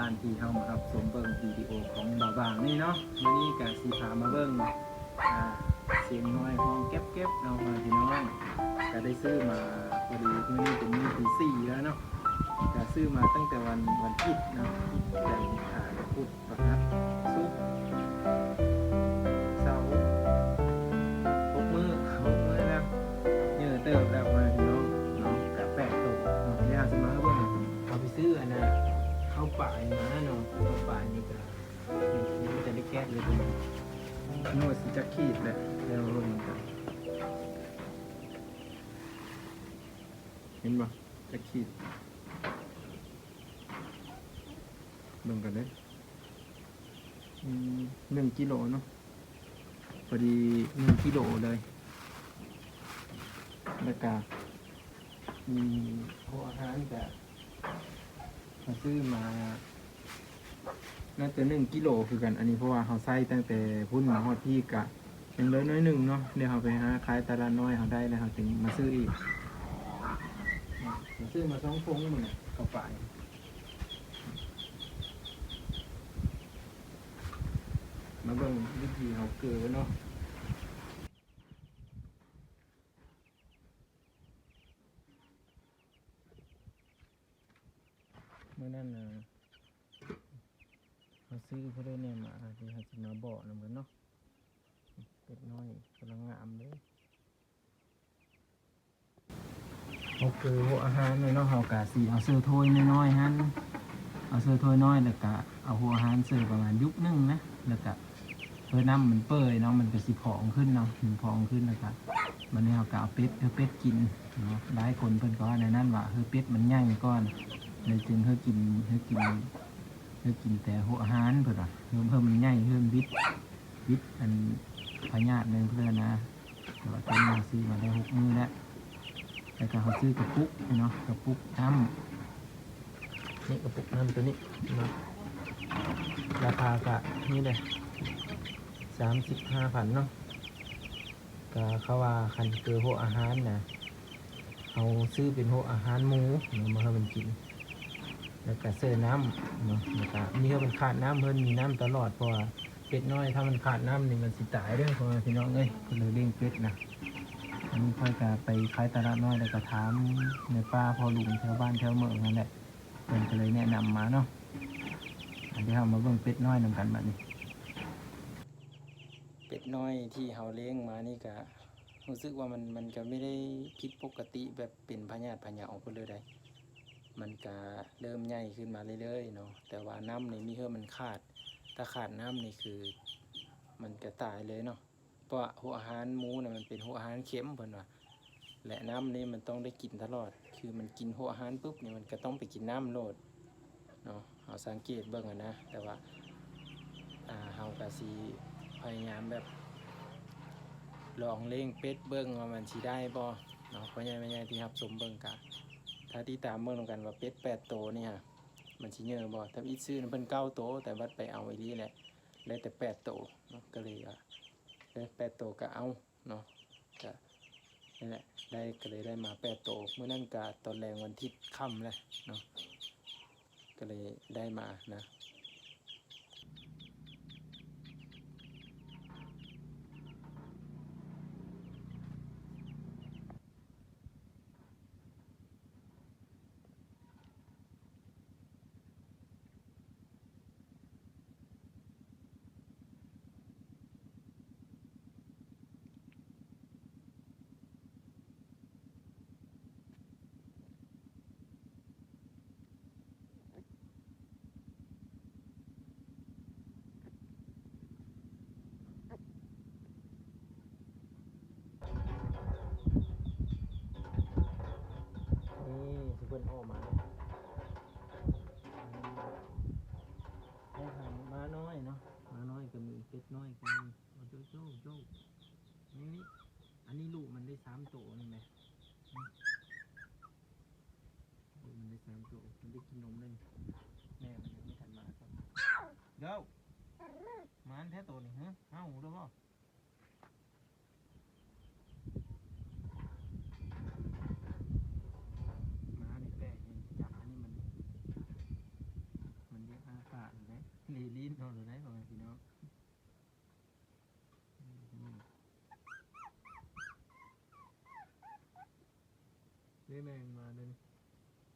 ການທີ່ເຮົາມາຮັບຊົມເບິ່ງວິດີໂອຂອງບ່າວບາງນີ້ເນາະ, ມື້ນີ້ກະຊິພາມາເບິ່ງ ອ່າ ສຽງນອຍຮ້ອງແກັບໆ ເນາະ ພີ່ນ້ອງ. ກະໄດ້ຊື້ມາ ພໍດີມື້ນີ້ເປັນມື້ທີສີ່ແລ້ວເນາະ, ກະຊື້ມາຕັ້ງແຕ່ວັນ ວັນທິດເນາະ, ຈັນ ອັງຄານ ພຸດ ພະຫັດ ສຸກ ເສົາ ຫົກມື້ ຫົກມື້ແລ້ວ, ເຍີະເຕີບແລ້ວ ພໍ່ແມ່ພີ່ນ້ອງເນາະ, ກະແປດໂຕເນາະ. ດຽວເຮົາຊິມາເບິ່ງ ເຮົາໄປຊື້ອັນນ່າ ເຂົ້າປາຍມາເນາະ, ເຂົ້າປາຍນີ້ກະຍັງບໍ່ທັນໄດ້ແກະເລີຍ. ໂນ້ດຊິຈັກຂີດແຫຼະ ດຽວເບິ່ງກັນ ເຫັນບໍ່? ຈັກຂີດ ເບິ່ງກັນເດີ້. ອືມ ໜຶ່ງກິໂລເນາະ, ພໍດີໜຶ່ງກິໂລເລີຍ. ແລ້ວກະ ອືມ ຫົວອາຫານກະ ເຮົາຊື້ມາ ໜ້າຈະໜຶ່ງກິໂລຄືກັນ ອັນນີ້ ເພາະວ່າເຮົາໃຊ້ຕັ້ງແຕ່ພຸ້ນມາຮອດພີ້ກະຍັງເຫຼືອໜ້ອຍໜຶ່ງເນາະ. ດຽວເຮົາໄປຫາຂາຍຕະຫຼາດນ້ອຍເຮົາໄດ້ແລ້ວ ເຮົາຈຶ່ງມາຊື້ອີກ. ຊື້ມາສອງຖົງມື້ນີ້ ເຂົ້າປາຍ. ມາເບິ່ງວິທີເຮົາເກີເນາະ. ມື້ນັ້ນນະ ເຮົາຊື້ຜູ້ໃດແດ່ມາ ດຽວເຮົາຊິມາບອກນຳກັນເນາະ. ເປັດນ້ອຍກຳລັງງາມເລີຍ. ເຮົາເກີຫົວອາຫານແລ້ວເນາະ, ເຮົາກະຊິເອົາໃສ່ຖ້ວຍນ້ອຍໆຫັ້ນ, ເອົາໃສ່ຖ້ວຍນ້ອຍ ແລ້ວກະເອົາຫົວອາຫານໃສ່ປະມານຍຸບໜຶ່ງນະ, ແລ້ວກະ ເພື່ອນ້ຳມັນເປີຍເນາະ, ມັນກະຊິພອງຂຶ້ນເນາະ, ມັນພອງຂຶ້ນ ແລ້ວກະ ບາດນີ້ເຮົາກະເອົາເປັດ ໃຫ້ເປັດກິນເນາະ. ຫຼາຍຄົນເພິ່ນກໍວ່າແນວນັ້ນ ວ່າໃຫ້ເປັດມັນໃຫຍ່ກ່ອນ ແລ້ວຈຶ່ງໃຫ້ກິນ ໃຫ້ກິນ ໃຫ້ກິນແຕ່ຫົວອາຫານ ເພິ່ນວ່າ ເພື່ອ ເພື່ອມັນໃຫຍ່ ເພື່ອມັນບິດ ບິດອັນພະຍາດແມ່ນເພິ່ນນະ. ແຕ່ວ່າຕອນນີ້ເຮົາຊື້ມາໄດ້ຫົກມື້ແລ້ວ, ແລ້ວກະເຮົາຊື້ກະປຸກເນາະ, ກະປຸກນ້ຳ ນີ້ກະປຸກນ້ຳໂຕນີ້ເນາະ, ລາຄາກະນີ້ເດ້ ສາມສິບຫ້າພັນເນາະ. ກະເຂົາວ່າຄັນເກີຫົວອາຫານນະ ເຮົາຊື້ເປັນຫົວອາຫານໝູເນາະ ມາໃຫ້ມັນກິນ, ແລ້ວກະໃສ່ນ້ຳເນາະ, ແລ້ວກະມີ ເພື່ອມັນຂາດນ້ຳ ເພິ່ນມີນ້ຳຕະຫຼອດ ເພາະວ່າເປັດນ້ອຍ ຖ້າມັນຂາດນ້ຳນີ້ມັນຊິຕາຍເດີ້ ພໍ່ແມ່ພີ່ນ້ອງເອີຍ. ເພິ່ນເລີຍລ້ຽງເປັດນະ. ອັນນີ້ຂ້ອຍກະໄປຂາຍຕະຫຼາດນ້ອຍ ແລ້ວກະຖາມແມ່ປ້າພໍ່ລຸງແຖວບ້ານແຖວເມືອງຫັ້ນແຫຼະ, ເພິ່ນກະເລີຍແນະນຳມາເນາະ. ອາ ດຽວເຮົາມາເບິ່ງເປັດນ້ອຍນຳກັນບາດນີ້. ເປັດນ້ອຍທີ່ເຮົາລ້ຽງມານີ້ກະ ຮູ້ສຶກວ່າມັນ ມັນກະບໍ່ໄດ້ຜິດປົກກະຕິແບບເປັນພະຍາດພະເຍົາເພິ່ນເລີຍໃດ໋, ມັນກະເລີ່ມໃຫຍ່ຂຶ້ນມາເລື້ອຍໆເນາະ. ແຕ່ວ່ານ້ຳນີ້ມີເທື່ອມັນຂາດ, ຖ້າຂາດນ້ຳນີ້ຄືມັນກະຕາຍເລີຍເນາະ. ເພາະວ່າຫົວອາຫານໝູນະ ມັນເປັນຫົວອາຫານເຄັມເພິ່ນວ່າ, ແລະ ນ້ຳນີ້ມັນຕ້ອງໄດ້ກິນຕະຫຼອດ, ຄືມັນກິນຫົວອາຫານປຶບນີ້ ມັນກະຕ້ອງໄປກິນນ້ຳໂລດເນາະ. ເຮົາສັງເກດເບິ່ງຫັ້ນນະ, ແຕ່ວ່າ ອ່າ ເຮົາກະຊິພະຍາຍາມແບບລອງລ້ຽງເປັດເບິ່ງວ່າມັນຊິໄດ້ບໍ່ເນາະ. ພໍ່ໃຫຍ່ແມ່ໃຫຍ່ທີ່ຮັບຊົມເບິ່ງກະ ຖ້າຕິດຕາມເບິ່ງນຳກັນວ່າເປັດແປດໂຕນີ້ຫະ ມັນຊິເຍີ້ບໍ່. ທຳອິດຊື້ນຳເພິ່ນເກົ້າໂຕ ແຕ່ບັດໄປເອົາອີ່ຫຼີແຫຼະ ໄດ້ແຕ່ແປດໂຕເນາະ, ກະເລີຍວ່າ ເອີ ແປດໂຕກະເອົາເນາະ. ກະນີ້ແຫຼະ ໄດ້ ກະເລີຍໄດ້ມາແປດໂຕ. ມື້ນັ້ນກະຕອນແລງວັນທິດຄ່ຳແຫຼະເນາະ, ກະເລີຍໄດ້ມານະ. ນີ້ ຊິເພິ່ນອອກມາແລ້ວ. ໄດ້ທັງໝານ້ອຍເນາະ, ໝານ້ອຍກະມີ ເປັດນ້ອຍກະມີ. ໂອ້ ໂຈ ໂຈ ໂຈ ນີ້ ນີ້ ອັນນີ້ລູກມັນໄດ້ສາມໂຕນີ້ແມະ. ລູກມັນໄດ້ສາມໂຕ ມັນໄດ້ກິນນົມແລ້ວນີ້. ແມ່ມັນຍັງບໍ່ທັນມາຊ້ຳ. ໂຢ ໝານແທ້ໂຕນີ້ ຫື ເຫົ່າແລ້ວບໍ່? ໝານີ້ແປກແຮງ ຈັບອັນນີ້ມັນ ມັນຢາກອາ ລີ້ນເອົາໂລດໄດ໋ ພໍ່ແມ່ພີ່ນ້ອງ. ນີ້ແມ່ງມາເລີຍ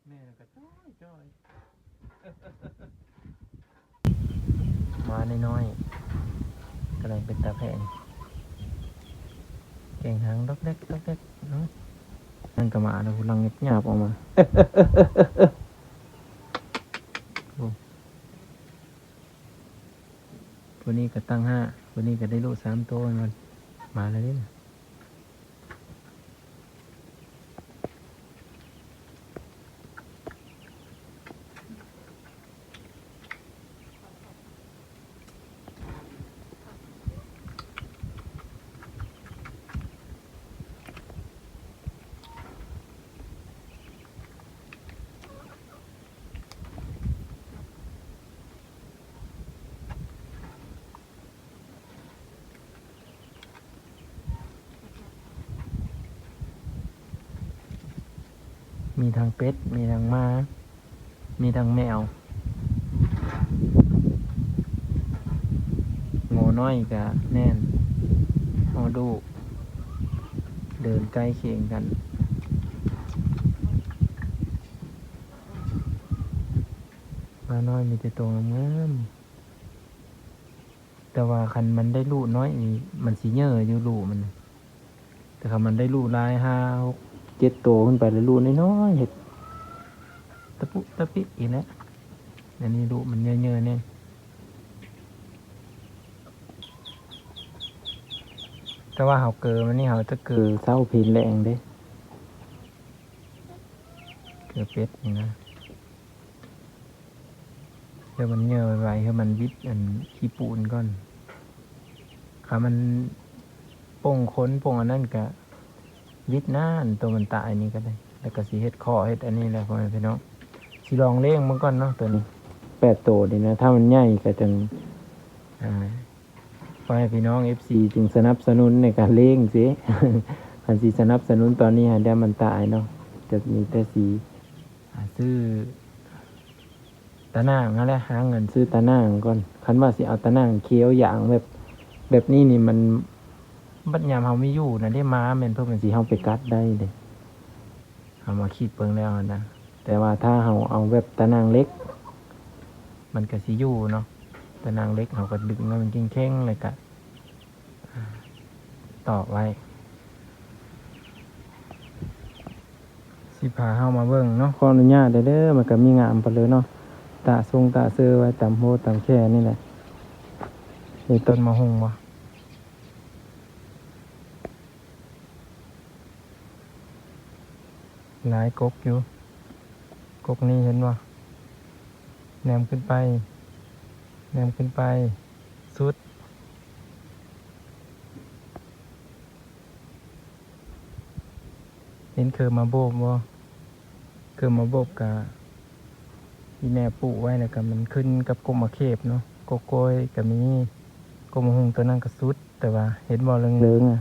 ແມ່ລະກະຈ້ອຍໆ ມານ້ອຍໆ ກຳລັງເປັນຕາແພງ ແກງຫາງດອກແດກດອກແດກເນາະ. ນັ້ນກະມາແລ້ວ ຜູ້ຫຼັງຫຍາບໆອອກມາ ໂອ້. ຜູ້ນີ້ກະຕັ້ງຫ້າ ຜູ້ນີ້ກະໄດ້ລູກສາມໂຕ ມັນມາແລ້ວເດ້. ມີທັງເປັດ ມີທັງໝາ ມີທັງແມວ ງົວນ້ອຍກະແມ່ນ ຮໍດູ ເດີນໃກ້ຄຽງກັນ. ໝານ້ອຍມີແຕ່ໂຕງາມໆ. ແຕ່ວ່າຄັນມັນໄດ້ລູກນ້ອຍນີ້ ມັນຊິເຍີ້ຢູ່ລູກມັນ. ແຕ່ຄັນມັນໄດ້ລູກຫຼາຍ ຫ້າ ຫົກ ເຈັດໂຕຂຶ້ນໄປ ແລ້ວລູກນ້ອຍໆ ເຮັດຕະປຸຕະປິອີກແຫຼະ. ອັນນີ້ລູກມັນເຍີ້ໆແນ່. ແຕ່ວ່າເຮົາເກີມັນນີ້ ເຮົາຈະເກີເຊົ້າເພນແລງເດ້ ເກີເປັດນີ້ນະ. ໃຫ້ມັນເຍີ້ໄວໆ ໃຫ້ມັນຫວິດອັນຂີ້ປູນກ່ອນ. ຄັນມັນປົ່ງຂົນປົ່ງອັນນັ້ນກະຫວິດນາ ອັນໂຕມັນຕາຍນີ້ກະໄດ້ ແລ້ວກະຊິເຮັດຂໍ້ເຮັດອັນນີ້ແຫຼະ ພໍ່ແມ່ພີ່ນ້ອງ. ຊິລອງລ້ຽງເບິ່ງກ່ອນເນາະ ໂຕນີ້ ແປດໂຕນີ້ນະ. ຖ້າມັນໃຫຍ່ກະຈັ່ງ ອ່າ ຂໍໃຫ້ພີ່ນ້ອງເອັຟຊີຈຶ່ງສະໜັບສະໜູນໃນການລ້ຽງເສ. ຄັນຊິສະໜັບສະໜູນຕອນນີ້ຫັ້ນ ຢ້ານມັນຕາຍເນາະ. ກະມີແຕ່ຊິ ອ່າ ຊື້ຕາໜ່າງຫັ້ນແຫຼະ ຫາເງິນຊື້ຕາໜ່າງກ່ອນ. ຄັນວ່າຊິເອົາຕາໜ່າງຂຽວຢາງແບບ ແບບນີ້ນີ້ ມັນ ບັດຍາມເຮົາມີຢູ່ນະເດ້ ໝາແມ່ນເພິ່ນມັນຊິເຮົາໄປກັດໄດ້ເດ້. ເຮົາມາຄິດເບິ່ງແລ້ວນະ. ແຕ່ວ່າຖ້າເຮົາເອົາແບບຕາໜ່າງເຫຼັກ ມັນກະຊິຢູ່ເນາະ. ຕາໜ່າງເຫຼັກເຮົາກະດຶງໃຫ້ມັນແຂງໆ ແລ້ວກະ ອ່າ ຕອກໄວ້. ຊິພາເຮົາມາເບິ່ງເນາະ. ຂໍອະນຸຍາດເດີ ມັນກະມີງາມປານເລີເນາະ. ຕາຊົງຕາເຊີໄວ້ຕາມໂຮຕາມແຄນີ້ແຫຼະ. ມີຕົ້ນມະຮຸ່ງບໍ່? ຫຼາຍກົກຢູ່ ກົກນີ້ເຫັນບໍ່? ແນມຂຶ້ນໄປ ແນມຂຶ້ນໄປສຸດ. ເຫັນເຄີມມາໂບບບໍ່? ເຄີມມາໂບບກະ ອີ່ແມ່ປູກໄວ້ ແລ້ວກະມັນຂຶ້ນກັບກົກໝາກເຂບເນາະ. ກົກກ້ວຍກະມີ ກົກມະຮຸ່ງໂຕນັ້ນກະສຸດ. ແຕ່ວ່າເຫັນບໍ່ເລິງໆ ອະ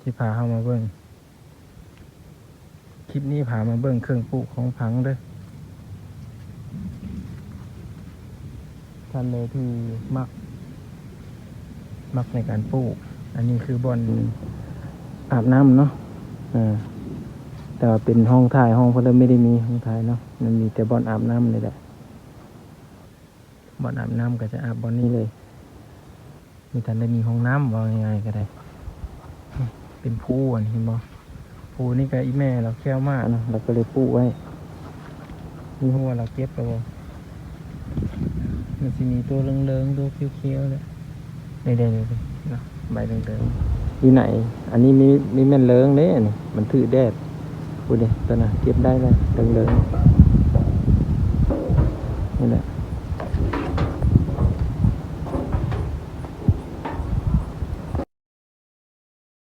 ທີ່ພາເຮົາມາເບິ່ງ ຄລິບນີ້ພາມາເບິ່ງເຄື່ອງປູກຂອງຝັງເດີ ທ່ານໃດທີ່ມັກ ມັກໃນການປູກ. ອັນນີ້ຄືບ່ອນອາບນ້ຳເນາະ ເອີ ແຕ່ວ່າເປັນຫ້ອງຖ່າຍ ຫ້ອງເພິ່ນບໍ່ໄດ້ມີຫ້ອງຖ່າຍເນາະ ມັນມີແຕ່ບ່ອນອາບນ້ຳນີ້ແຫຼະ. ບ່ອນອາບນ້ຳກະຈະອາບບ່ອນນີ້ເລີຍ ມີ ທັນໄດ້ມີຫ້ອງນ້ຳ ເວົ້າງ່າຍໆກະໄດ້. ເປັນພູ ອັນນີ້ເຫັນບໍ່? ພູນີ້ກະອີ່ແມ່ລາວແຂ້ວມາເນາະ ລາວກະເລີຍປູກໄວ້. ບໍ່ຮູ້ວ່າລາວເກັບແລ້ວບໍ່? ມັນຊິມີໂຕເລິງໆ ໂຕຂຽວໆແຫຼະ. ນີ້ເດ້ ນີ້ເດ້ເນາະ ໃບເລິງໆ ຢູ່ໃນ ອັນນີ້ມີ ມີແມ່ນເລິງເດ້ ອັນນີ້ມັນຖືກແດດ. ພຸ້ນເດ້ ໂຕນັ້ນເກັບໄດ້ແລ້ວ ເລິງໆ ນີ້ແຫຼະ.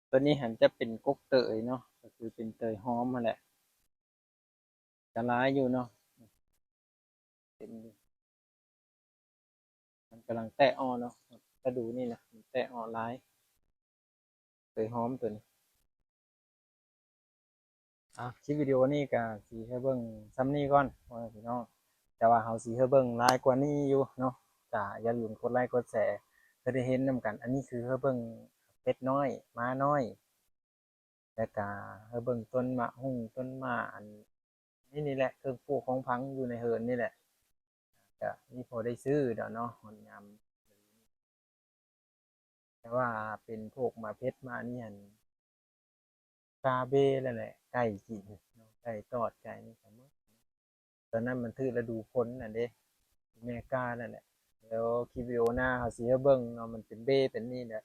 ໂຕນີ້ຫັ້ນຈະເປັນກົກເຕີຍເນາະ ກະຄືເປັນເຕີຍຫອມຫັ້ນແຫຼະ. ກະຫຼາຍຢູ່ເນາະ ເຕັມຢູ່. ມັນກຳລັງແຕກອອກເນາະ ລະດູນີ້ນະ ມັນແຕກອອກຫຼາຍ ເຕີຍຫອມໂຕນີ້. ອ່ະ ຄລິບວິດີໂອນີ້ກໍຊິໃຫ້ເບິ່ງສ່ຳນີ້ກ່ອນ ພໍ່ແມ່ພີ່ນ້ອງ, ແຕ່ວ່າເຮົາຊິໃຫ້ເບິ່ງຫຼາຍກວ່ານີ້ຢູ່ເນາະ. ກໍຢ່າລືມກົດໄລກົດແຊ ເພື່ອໄດ້ເຫັນນຳກັນ. ອັນນີ້ຄືໃຫ້ເບິ່ງເປັດນ້ອຍ ໝານ້ອຍ ແລ້ວກະໃຫ້ເບິ່ງຕົ້ນໝາກຫຸ່ງ ຕົ້ນໝາກອັນນີ້ນີ້ແຫຼະ ເຄື່ອງປູກຂອງຝັງຢູ່ໃນເຮືອນນີ້ແຫຼະ. ກະມີພໍໄດ້ຊື້ດອກເນາະ ຮອດຍາມ ແຕ່ວ່າເປັນພວກໝາເຜັດ ໝານີ້ຫັ້ນ ກາເບແລ້ວແຫຼະ ໄກ່ກິນເນາະ ໄກ່ຕອດ ໄກ່ນີ້ກໍໝົດ. ຕອນນັ້ນມັນຖືກລະດູຝົນນັ້ນເດ້ ແມ່ການັ້ນແຫຼະ. ແລ້ວຄລິບວິດີໂອໜ້າເຮົາຊິໃຫ້ເບິ່ງເນາະ ມັນເປັນເບເປັນນີ້ແຫຼະ.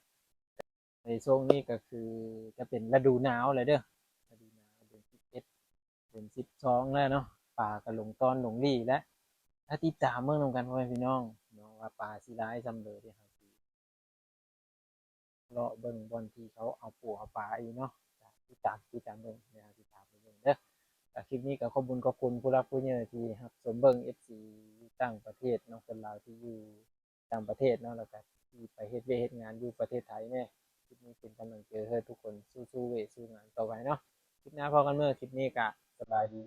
ໃນຊ່ວງນີ້ກໍຄືຈະເປັນລະດູໜາວແລ້ວເດີ ລະດູໜາວ ເດືອນສິບເອັດ ເດືອນສິບສອງແລ້ວເນາະ, ປາກໍລົງຕອນລົງຫຼີ່ແລ້ວ. ຖ້າຕິດຕາມເບິ່ງນຳກັນ ພໍ່ແມ່ພີ່ນ້ອງເນາະ ວ່າປາຊິຫຼາຍສ່ຳໃດ ທີ່ເຮົາຊິ ເລາະເບິ່ງບ່ອນທີ່ເຂົາເອົາປູເອົາປາອີກເນາະ. ຕິດຕາມ ຕິດຕາມເບິ່ງ ດຽວເຮົາຊິພາໄປເບິ່ງເດີ. ກໍຄລິບນີ້ກໍຂອບບຸນຂອບຄຸນຜູ້ຫຼັກຜູ້ໃຫຍ່ທີ່ຮັບຊົມເບິ່ງ ເອັຟຊີ ຢູ່ຕ່າງປະເທດເນາະ, ຄົນລາວທີ່ຢູ່ຕ່າງປະເທດເນາະ ແລ້ວກໍທີ່ໄປເຮັດວຽກເຮັດງານຢູ່ປະເທດໄທແດ່. ຄລິບນີ້ເປັນກຳລັງໃຈໃຫ້ທຸກຄົນສູ້ໆວຽກສູ້ງານຕໍ່ໄປເນາະ. ຄລິບໜ້າພໍ້ກັນເດີ. ຄລິບນີ້ກໍສະບາຍດີ.